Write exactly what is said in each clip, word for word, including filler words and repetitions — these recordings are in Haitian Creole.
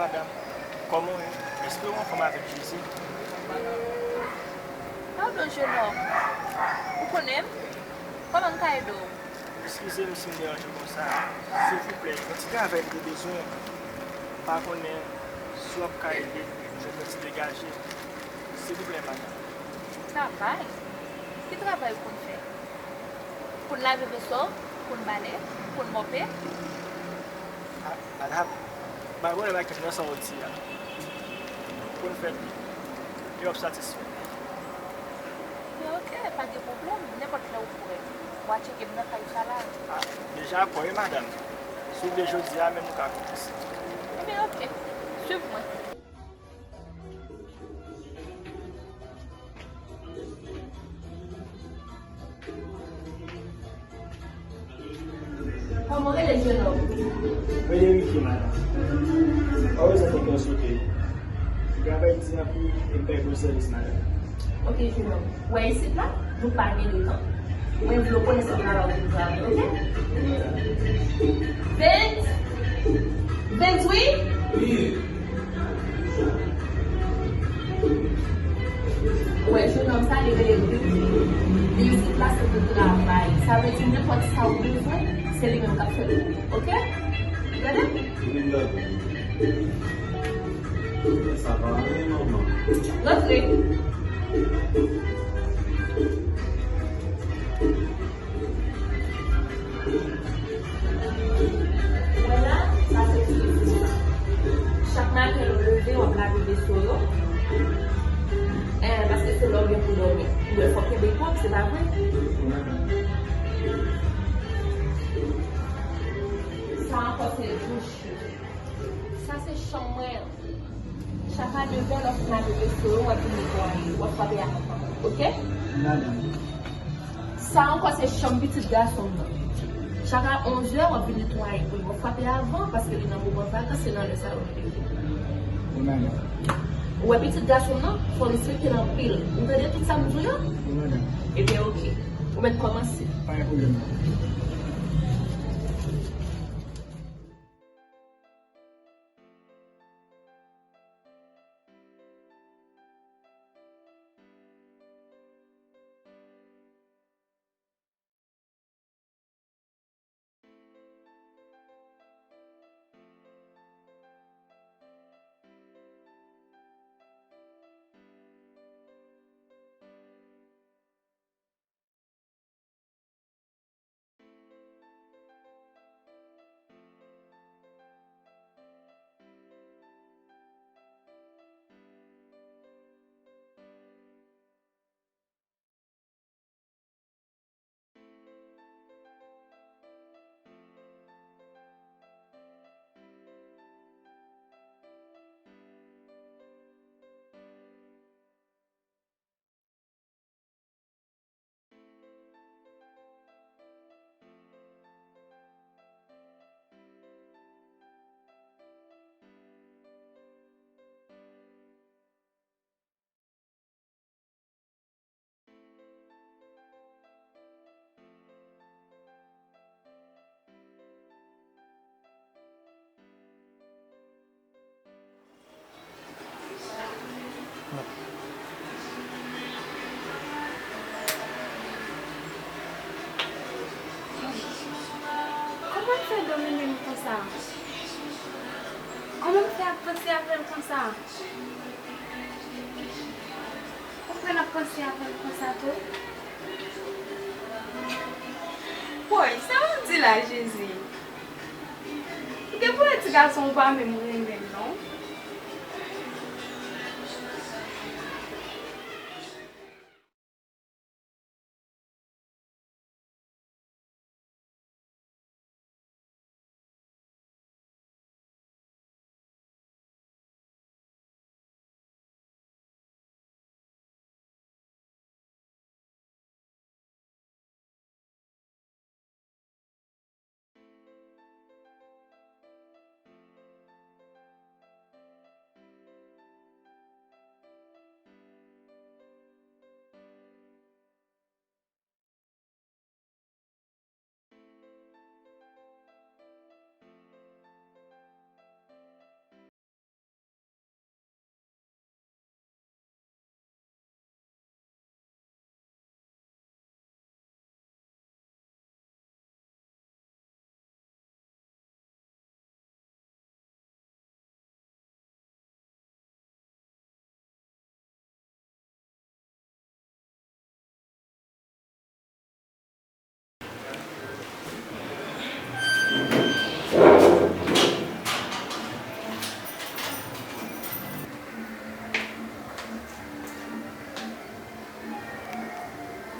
Madanm, kòman w ye? Èske w anfòm avèk Jezi? Padon, jenòm. Ou konnen m? Kòman m ka ede w? Eskize m si m deranje w konsa. Silvouplè, yon ti travay m te bezwen. M pa konnen si w ap ka ede m jwenn yon ti degaje. Silvouplè, madanm. Travay? Ki travay ou konn fè? Pou n lave veso, pou n bale, pou n mope. Ah, madanm, m pa konnen lakay nan sa w di a. Pou n fè l, e w ap satisfè. Men oke, pa gen pwoblèm. Nenpòt lè ou prè, w a tcheke m nan kay sa la. Ah, deja prè wi, madanm. Si w vle jodi a menm ou ka kòmanse. Ebyen oke, swiv mwen. Kòman w rele, jenòm? Mwen Erike, madanm. Ou wè sa fè kè w sote. M travay di anpil e m bay bon sèvis, madanm. Oke, jenòm. Ou wè isit la, nou pa gen de tan. Mwen di w konnen se pou travay, oke? Vince! Vince, wi? Wi. Ou wè, jenòm sa, li rele Ricky. Li isit la, se pou travay. Sa vle di, nenpòt sa ou bezwen, se li menm k ap fè l pou ou, oke? Ou tande? Wi, m tande. Sa pa anyen, manman. Rantre. Ou wè la, sa se ti kizin. Chak maten lè w leve, w ap lave veso yo. Eh, paske se lè w gen pou dòmi. Ou wè, fò w kenbe pwòp, se pa vre? Sa ankò se douch. Sa se chanm mwen an. Chak a nèf è, lè w fin lave veso yo, w ap vin netwaye, w ap frape avan, oke? Madanm. Sa ankò se chanm pitit gason m nan. Chak a onz è, w ap vin netwaye pou li, w ap frape avan, paske li nan moman vakans, se nan lè sa yo li leve. Wi, madanm. Ou wè pitit gason m nan, fò w respekte l anpil. Ou tande tout sa m di w yo? Wi, madanm. Ebyen, oke. Ou mèt kòmanse. Pa gen pwoblèm, madanm. Kòman m fè domine m konsa? Kòman m fè ap panse avè l konsa? Ou kwè n ap panse avè l konsa tou? Woy, sa w ap di la, Jezi? Ou gen pou wè ti gason ou pa menm renmen l non.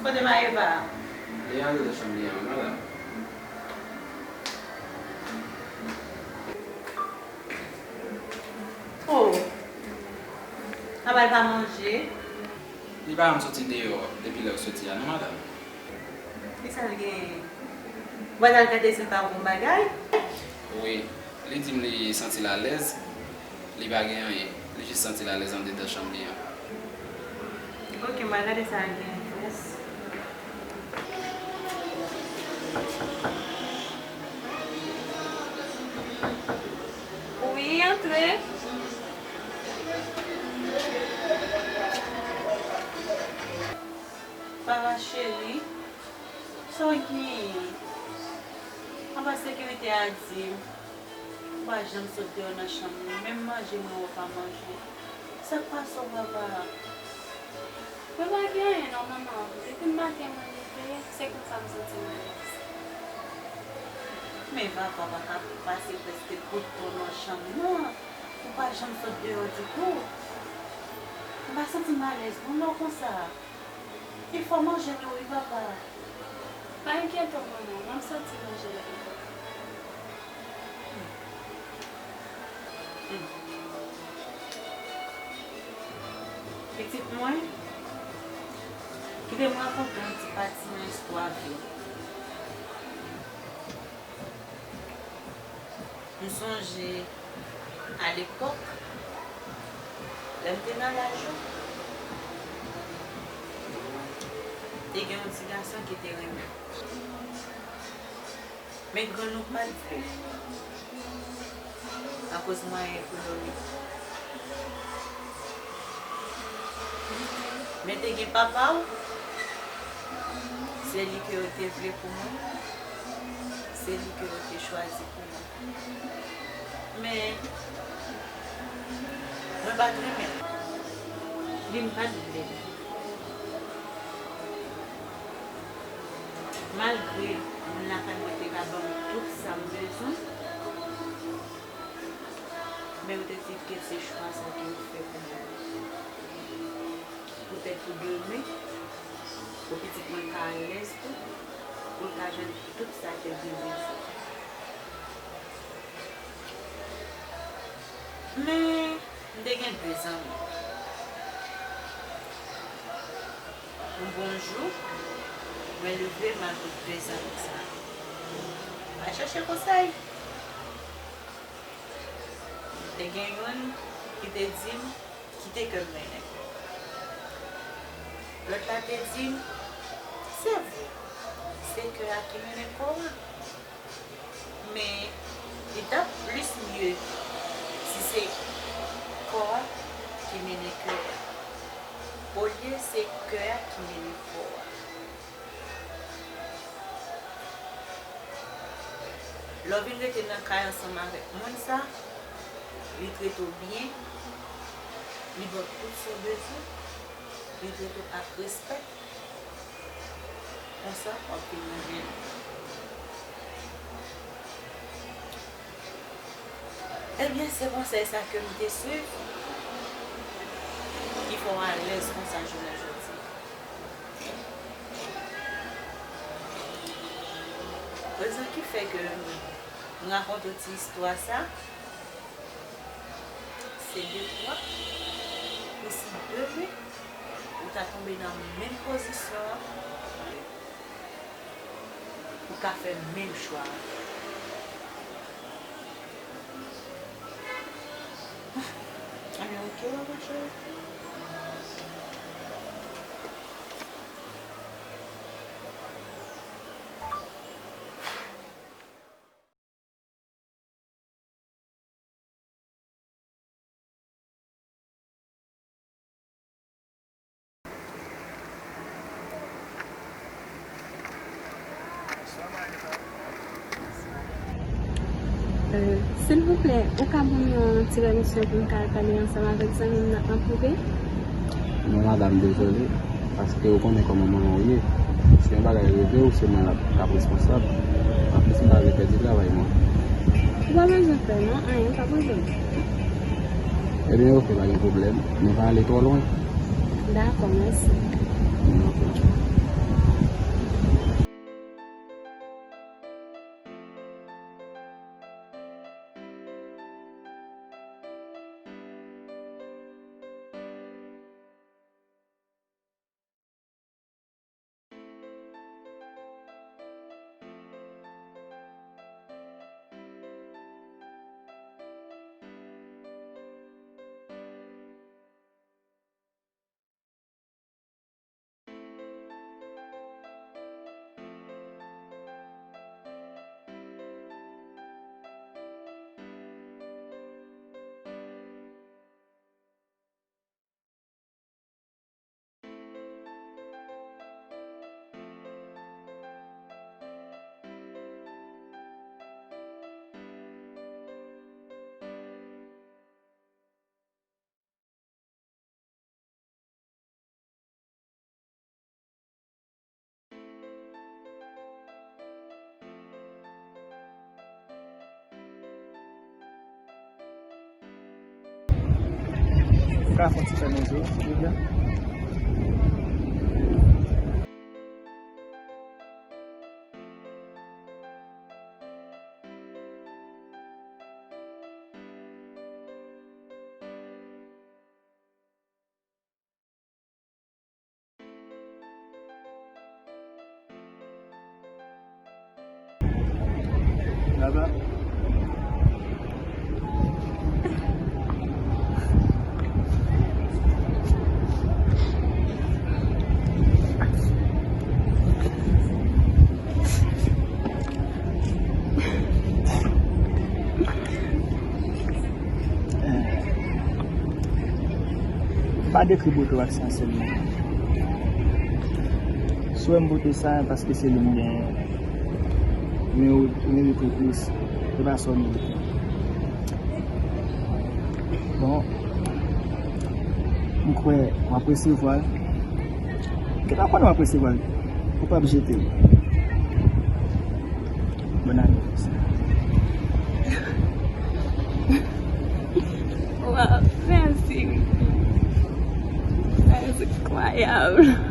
Kote Maëva a? Li andedan chanm li an, madanm. Oh, apa l pa manje? Li pa janm soti deyò depi lè w soti a, non, madanm. Kisa l genyen? Ou pa t al gade si l pa gen yon bagay? Wi, li di m li santi l alèz. Li pa gen anyen. Li jis santi l alèz andedan chanm li an. Ok, m al gade sa l gen fès. Wi, antre. Papa cheri, sa w genyen? Apa sekirite a di m ou pa janm sot deyò nan chanm ou, menm manje mwen ou pa manje. Sa k pase w, papa? Mwen pa gen anyen non, manman. Depi maten mwen leve, se konsa m santi m alèz. Men papa pa ka pase prèske tout tan nan chanm nan. Ou pa janm sot deyò ditou. Ou pa santi m alèz non lè w konsa. Pi fò manje tou wi, papa. Pa enkyete w, manman, m ap soti manje lè m vini. Pitit mwen, kite m rakonte w yon ti pati nan istwa vi w. M sonje alepòk, lè m te nan laj ou, te gen yon ti gason ki te renmen w. Men grann ou pa t vle, akoz mwayen ekonomik. Men te gen papa w, se li ke yo te vle pou mwen, se li ke yo te chwazi pou mwen. Men, mwen pa t renmen l. Li m pa t vle l. Malgre moun lakay mwen te ka ban m tout sa m bezwen, men yo te di ke se chwa sa ke yo fè pou mwen. Poutèt pou demen, pou pitit mwen ka alèz tou, pou l ka jwenn tout sa ke l te bezwen. Men, m te gen de zanmi. Yon bon jou, mwen leve m al kot de zanmi sa yo. M al chèche konsèy. Te gen youn ki te di m, kite kè m mennen kò w. Lòt la te di m, se vre, se kè a ki mennen kò a. Men, li t ap plis mye si se kò a ki mennen kè a, olye se kè a ki mennen kò a. Lè w vin rete nan kay ansanm avèk moun sa, li trete w byen, li ba w tout sa w bezwen, li trete w ak respè. Konsa, w ap vin renmen l. Ebyen, se konsèy sa ke m te swiv ki fè w alèz konsa jounen jodi. Rezon ki fè ke m rakonte w ti istwa sa, se de pwa pou si demen ou ta tonbe nan menm pozisyon an, ou ka fè menm chwa a. Anyen oke la, ma cheri? Euh, silvouplè, ou ka ban mwen yon ti pèmisyon pou m ka al pale ansanm avèk zanmi m nan an prive? Non, madanm, dezole, paske ou konnen kòman manman w ye. Si yon bagay rive w, se mwen l ap, k ap responsab. Anplis, m pa vle pèdi travay mwen. Ou pa bezwen pè, non, anyen, pa pwoblèm. Ebyen, oke, pa gen pwoblèm. Men pa ale twò lwen. Dakò, mèsi. Ok. Ka fè yon ti fèmen zo, Livia. Baba. M pa dekri bote w ak sansèl mwen. Si w wè m bote sa, paske se li m genyen. Men ou, ou merite plis. Se pa sa w merite. Bon, m kwè w ap resevwa l. Gentan konnen w ap resevwa l. Ou p ap jete l. Bòn anivèsè. Waw, mèsi. Sa se enkwayab.